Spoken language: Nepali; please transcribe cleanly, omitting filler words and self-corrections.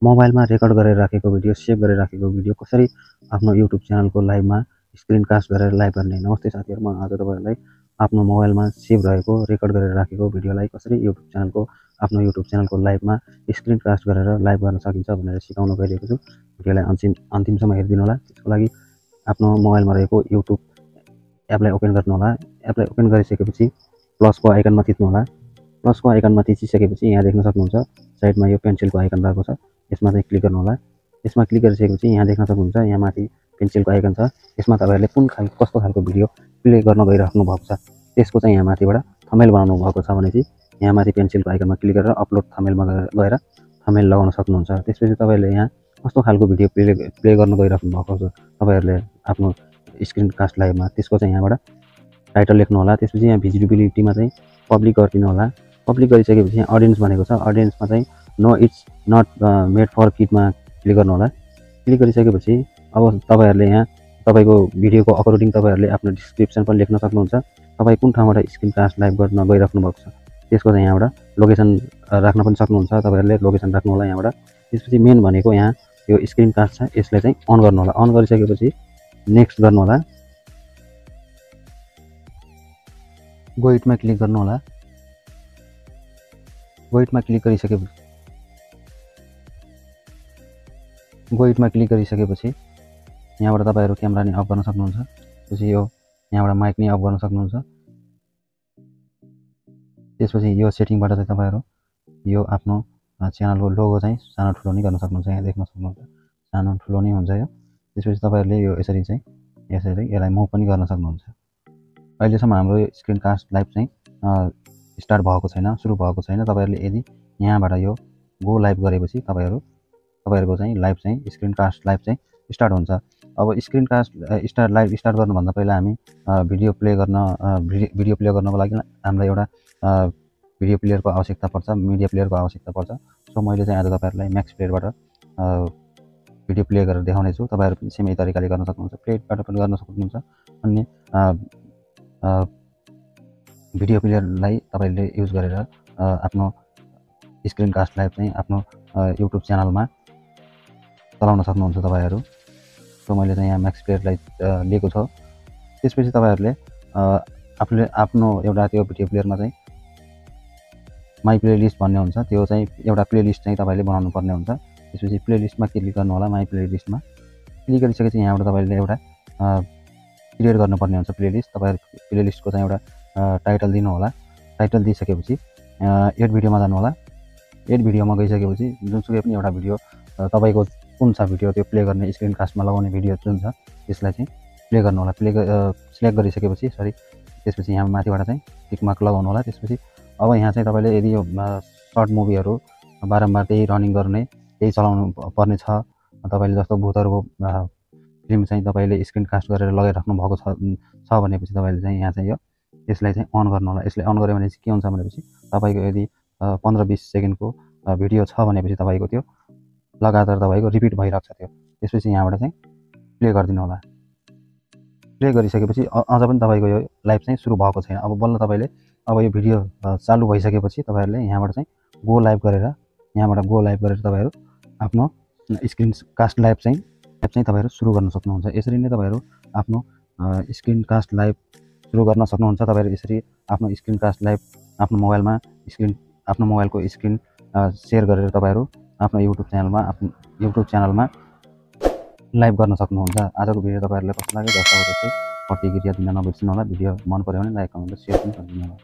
मोबाइलमा रेकर्ड गरेर राखेको भिडियो, सेभ गरेर राखेको भिडियो कसरी आफ्नो युट्युब च्यानलको लाइभमा स्क्रिन कास्ट गरेर लाइभ गर्ने। नमस्ते साथीहरु, म आज तपाईहरुलाई आफ्नो मोबाइलमा सेभ रहेको रेकर्ड गरेर राखेको भिडियोलाई कसरी आफ्नो युट्युब च्यानलको लाइभमा स्क्रिन कास्ट गरेर लाइभ गर्न सकिन्छ भनेर सिकाउन गइरहेको छु। भिडियोलाई अन्तिमसम्म हेरिदिनु होला। त्यसको लागि आफ्नो मोबाइलमा रहेको युट्युब एपलाई ओपन गर्नु होला। एपलाई ओपन गरिसकेपछि प्लसको आइकनमा थिच्नु होला। प्लसको आइकनमा थिचिसकेपछि यहाँ देख्न सक्नुहुन्छ साइडमा यो पेन्सिलको आइकन रहेको छ, यसमा चाहिँ क्लिक गर्नु होला। यसमा क्लिक गरिसकेपछि यहाँ देख्न सक्नुहुन्छ यहाँ माथि पेन्सिलको आइकन छ। यसमा तपाईहरुले कस्तो खालको भिडियो प्ले गर्न गइराख्नु भएको छ त्यसको चाहिँ यहाँ माथिबाट थम्बनेल बनाउनु भएको छ भने चाहिँ यहाँ माथि पेन्सिलको आइकनमा क्लिक गरेर अपलोड थम्बनेलमा गएर थम्बनेल लगाउन सक्नुहुन्छ। त्यसपछि तपाईहरुले यहाँ कस्तो खालको भिडियो प्ले गर्न गइराख्नु भएको छ तपाईहरुले आफ्नो स्क्रिन कास्ट लाइभमा, त्यसको चाहिँ यहाँबाट टाइटल लेख्नु होला। त्यसपछि यहाँ भिजिबिलिटीमा चाहिँ पब्लिक गरिदिनु होला। पब्लिक गरिसकेपछि यहाँ अडियन्स भनेको छ, अडियन्समा चाहिँ no it's not made for किडमा क्लिक गर्नु होला। क्लिक गरिसकेपछि अब तपाईहरुले यहाँ तपाईको भिडियोको अकर्डिङ तपाईहरुले आफ्नो डिस्क्रिप्सन पनि लेख्न सक्नुहुन्छ। तपाई कुन ठाउँबाट स्क्रिन कास्ट लाइभ गर्न गइराख्नु भएको छ त्यसको चाहिँ यहाँबाट लोकेसन राख्न पनि सक्नुहुन्छ। तपाईहरुले लोकेसन राख्नु होला यहाँबाट। त्यसपछि मेन भनेको यहाँ यो स्क्रिन कास्ट छ, यसलाई चाहिँ अन गर्नु होला। अन गरिसकेपछि नेक्स्ट गर्नु होला। गो इटमा क्लिक गर्नु होला। गो इटमा क्लिक गरिसकेपछि यहाँबाट तपाईहरु क्यामेरा नि अफ गर्न सक्नुहुन्छ। त्यसपछि यो यहाँबाट माइक नि अफ गर्न सक्नुहुन्छ। त्यसपछि यो सेटिङबाट चाहिँ तपाईहरु यो आफ्नो च्यानलको लोगो चाहिँ सानो ठुलो नि गर्न सक्नुहुन्छ। यहाँ देख्न सक्नुहुन्छ सानो ठुलो नि हुन्छ यो। त्यसपछि तपाईहरुले यो यसरी यसलाई मुभ पनि गर्न सक्नुहुन्छ। अहिलेसम्म हाम्रो स्क्रिन कास्ट लाइभ चाहिँ स्टार्ट भएको छैन, सुरु भएको छैन। तपाईहरुले यदि यहाँबाट यो गो लाइभ गरेपछि तपाईहरुको चाहिँ लाइभ चाहिँ स्क्रिन कास्ट लाइभ चाहिँ स्टार्ट हुन्छ। अब स्क्रिन कास्ट लाइभ स्टार्ट गर्नुभन्दा पहिला हामी भिडियो प्ले गर्नको लागि हामीलाई एउटा भिडियो प्लेयरको आवश्यकता पर्छ, मिडिया प्लेयरको आवश्यकता पर्छ। सो मैले चाहिँ आज तपाईहरुलाई म्याक्स प्लेयरबाट भिडियो प्ले गरेर देखाउने छु। तपाईहरु पनि सेम यही तरिकाले गर्न सक्नुहुन्छ, प्लेबाट पनि गर्न सक्नुहुन्छ। अन्य भिडियो प्लेयरलाई तपाईले युज गरेर आफ्नो स्क्रिन कास्ट लाइभ चाहिँ आफ्नो युट्युब च्यानलमा चलाउन सक्नुहुन्छ तपाईहरु। सो मैले चाहिँ यहाँ म्याक्स प्लेयरलाई लिएको छ। त्यसपछि तपाईहरुले आफूले आफ्नो एउटा त्यो भिडियो प्लेयरमा चाहिँ माई प्लेलिस्ट भन्ने हुन्छ, त्यो चाहिँ एउटा प्लेलिस्ट चाहिँ तपाईले बनाउनु पर्ने हुन्छ। त्यसपछि प्लेलिस्टमा क्लिक गर्नु होला। माई प्लेलिस्टमा क्लिक गरिसकेपछि यहाँबाट तपाईले एउटा क्रिएट गर्नुपर्ने हुन्छ प्लेलिस्ट। तपाईहरु प्लेलिस्टको चाहिँ एउटा टाइटल दिनु होला। टाइटल दिइसकेपछि एड भिडियोमा जानु होला। एड भिडियोमा गइसकेपछि जुनसुकै पनि एउटा भिडियो तपाईको कुन छ भिडियो त्यो प्ले गर्ने स्क्रिन कास्टमा लगाउने भिडियो जुन छ त्यसलाई चाहिँ प्ले गर्नु होला। सिलेक्ट गरिसकेपछि त्यसपछि यहाँ माथिबाट चाहिँ टिक मार्क लगाउनु होला। त्यसपछि अब यहाँ चाहिँ तपाईले यदि यो सर्ट मुभीहरु बारम्बार त्यही रनिङ गर्ने त्यही चलाउनु पर्ने छ, तपाईले जस्तो भूतहरुको फिल्म चाहिँ तपाईले स्क्रिन कास्ट गरेर लगाइराख्नु भएको छ भनेपछि तपाईले चाहिँ यहाँ चाहिँ यसलाई चाहिँ अन गर्नु होला। यसलाई अन गरे भने चाहिँ के हुन्छ भनेपछि तपाईको यदि 15-20 सेकेन्डको भिडियो छ भनेपछि तपाईको त्यो लगातार तपाईको रिपिट भइराख्छ त्यो। त्यसपछि यहाँबाट चाहिँ प्ले गरिदिनु होला। प्ले गरिसकेपछि अझ पनि तपाईको यो लाइभ चाहिँ सुरु भएको छैन। अब बल्ल तपाईले अब यो भिडियो चालु भइसकेपछि तपाईहरुले यहाँबाट चाहिँ गो लाइभ गरेर तपाईहरु आफ्नो स्क्रिन कास्ट लाइभ चाहिँ तपाईहरु सुरु गर्न सक्नुहुन्छ। यसरी नै तपाईहरु आफ्नो स्क्रिन कास्ट लाइभ सुरु गर्न सक्नुहुन्छ। तपाईहरु यसरी आफ्नो स्क्रिन कास्ट लाइभ आफ्नो मोबाइलको स्क्रिन शेयर गरेर तपाईहरु आफ्नो युट्युब च्यानलमा लाइभ गर्न सक्नुहुन्छ। आजको भिडियो तपाईहरुलाई कस्तो लाग्यो जस्तो त्यस्तै प्रतिक्रिया दिन नबिर्सनु होला। भिडियो मन पर्यो भने लाइक, कमेन्ट र शेयर पनि गरिदिनु होला।